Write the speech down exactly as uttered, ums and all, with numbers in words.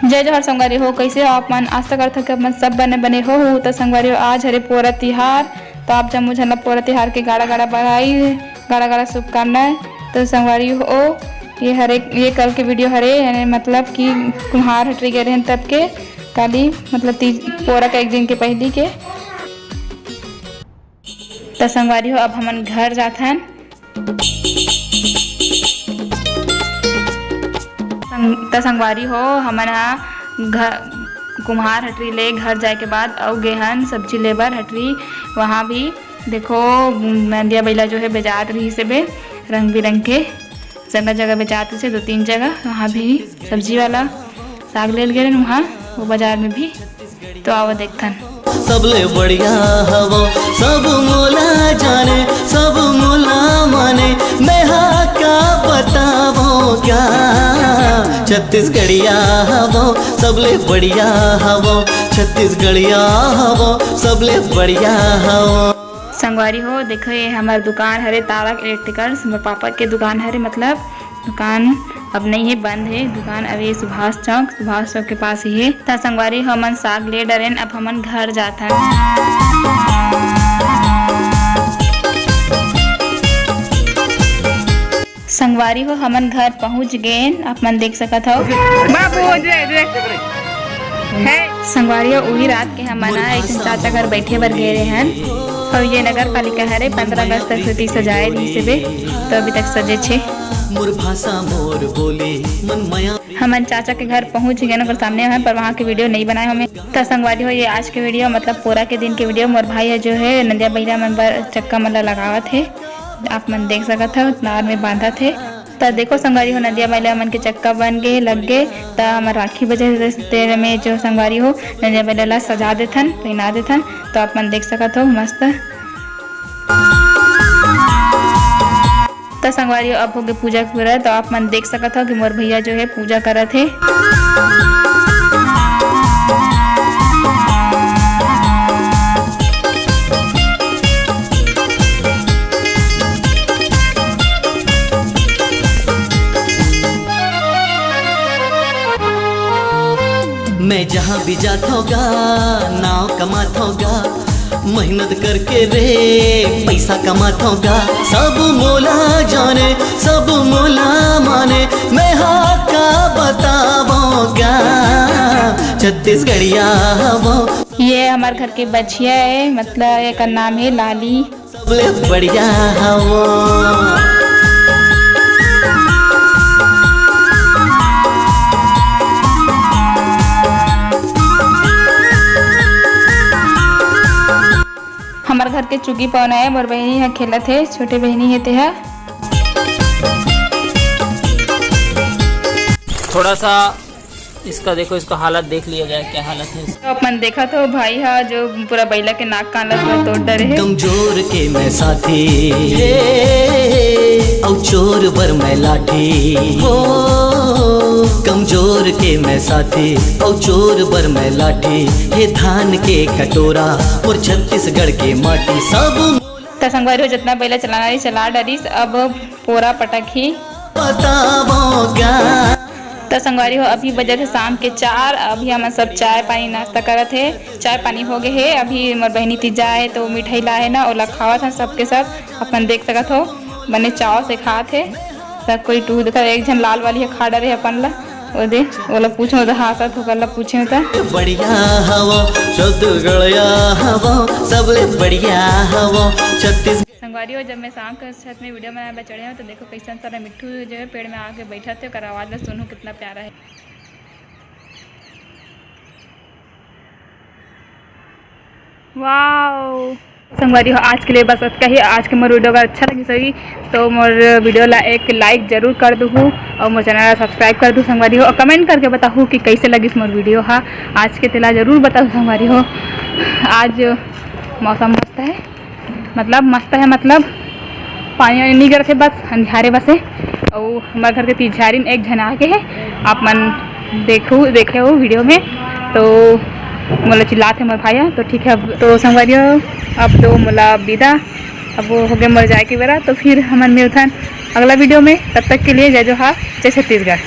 जय जोहार संगवारी हो, कइसे हो आप मन? आशा करथव कि आप मन सब बने बने हो। हो त संगवारी हो, आज हरे पोरा तिहार, तो आप जम्मो झन ला पोरा तिहार के गाड़ा गाड़ा बधाई, गाड़ा गाड़ा शुभकामनाएं। तो संगवारी हो, ये हरे, ये कल के वीडियो हरे, यानी मतलब कि कुम्हार हटरी गए रहन तब के, काली मतलब तीज पोरा का एक दिन के पहली के। त संगवारी हो, अब हमन घर जाथन। संग-, त संगवारी हो, हमन ह घ-, कुम्हार हटरी ले घर जाए के बाद अउ गे हन सब्जी लेबर हटरी। वहाँ भी देखो, नंदिया बइला जो है बेचात रहिस हे बे, रंग बिरंग के जगह जगह बेचात रहिस हे, दो तीन जगह। वहाँ भी सब्जी वाला साग ले गे रहेन वहाँ, वो बाजार में भी। तो आवा देखथन। सबले बढ़िया हवो, सब मोला जाने, सब मोला माने, मैं हा का बतावो क्या? छत्तीसगढ़िया हवो, सबले बढ़िया हवो, छत्तीसगढ़िया हवो, सबले बढ़िया हवो। संगवारी हो, देखो, ये हमर दुकान हरे तारक इलेक्ट्रिकल्स, मोर पापा के दुकान हरे, मतलब दुकान अब नहीं है, बंद है दुकान। अभी सुभाष चौक, सुभाष चौक के पास ही है। त संगवारी हो, हमन साग ले डरेन, अब हमन घर जाथन। संगवारी हो, हमन घर पहुंच गेन, आप मन देख सकत हव। बाबू, ओजरे, ओजरे। है। संगवारी हो, उही रात के हमन ह एक झन चाचा घर बैठे बर गे रेहन, अउ ये नगर पालिका हरे, पंद्रह अगस्त तक छुट्टी सजाए रहिस हे बे, तो अभी तक सजे छे। मोर भाषा मोर बोली मन मया। हमन चाचा के घर पहुंच गेन, ओकर सामने हन, पर वहाँ के वीडियो नहीं बनाए हमें। त संगवारी हो, ये आज के वीडियो, मतलब पोरा के दिन के वीडियो। मोर भाई ह जो है नंदिया बइला मन बर चक्का मन ला लगावत हे, आप मन देख सकत हव, तार में बांधत हे। त देखो संगवारी हो, नंदिया बइला मन के चक्का बन गे, लग गे। त हमर राखी बजे तेरे में जो संगवारी हो, नंदिया बइला ला सजा देथन, पहिना देथन। तो आप मन देख सकत हो मस्त। त संगवारी हो, अब होगे पूजा पूरा, तो आप मन देख सकत हो कि मोर भैया जो है पूजा करत हे। मैं जहाँ भी जात होगा, नाव कमात होगा, मेहनत करके रे पैसा कमात होगा। सब मोला जाने, सब मोला माने, मैं हा का बतावोगा, छत्तीसगढ़िया हवो। ये हमार घर के बछिया है, मतलब एकर नाम है लाली। सबले बढ़िया हवो। हमर घर के चुगी पौना है, मोर बहिनी ह खेलत हे, छोटे बहिनी हे तेहा। थोड़ा सा इसका देखो, इसका हालत देख लिया जाए, क्या हालत है इसका। तो अपन देखत हो, भाई हा जो पूरा बैला के नाक कान ला पूरा तोड़ डरे हे। कमजोर के मैं साथी, हे, अउ चोर बर मैं लाठी, हो। कमजोर के मैं साथी, अउ चोर बर मैं लाठी, हे धान के कटोरा, मोर छत्तीसगढ़ के माटी, सब। त संगवारी हो, जितना बैला चलाना रही, चला डरिस, अब पोरा पटक ही। बतावोगा। त संगवारी हो, अभी बजत हे शाम के चार। अभी हमन सब चाय पानी नाश्ता करत हे, चाय पानी हो गे हे। अभी मोर बहिनी तीजा हे तो मिठाई ला हे ना, ओला खावत हन सबके सब। अपन देख सकत हो, बने चाव से खात हे सब कोई। टू देखा, एक झन लाल वाली ह खा डरे हे अपन ला, ओ दे, ओला पूछो त हासत हो, ओला पूछे त। बढ़िया हवो, छत्तीसगढ़िया हवो, सबले बढ़िया हवो छत्तीस। संगवारी हो, जब मैं शाम के छत में वीडियो बनाए बर चढ़े हूँ, तो देखो कैसन सारा मिट्ठू जो है पेड़ में आके बैठा थे, ओकर आवाज ला सुनू, कितना प्यारा है। वाओ। संगवारी हो, आज के लिए बस अतका ही। आज के मोर वीडियो अगर अच्छा लगिस होही, तो मोर वीडियो ला एक like जरूर कर दूहू और मोर चैनल ला subscribe कर दू संगवारी हो, और comment करके बताहू कि कैसे लगिस मोर वीडियो हा। आज के तेला जरूर बताहू संगवारी हो। आज मौसम मस्त है, मतलब मस्त है, मतलब पानी वानी नहीं गिरत हे, बस अंधियारे बस हे। अउ हमर घर के तीझारी में एक झन आके हे, आप मन देखू, देखे हो वीडियो में, तो मोला चिल्लात हे मोर भाई ह। तो ठीक है, अब तो संगवारी हो, अब तो मोला विदा, अब वो हो गए मोर जाए के बेरा, तो फिर हमन मिलथन अगला वीडियो में। तब तक के लिए जय जोहार, जय छत्तीसगढ़।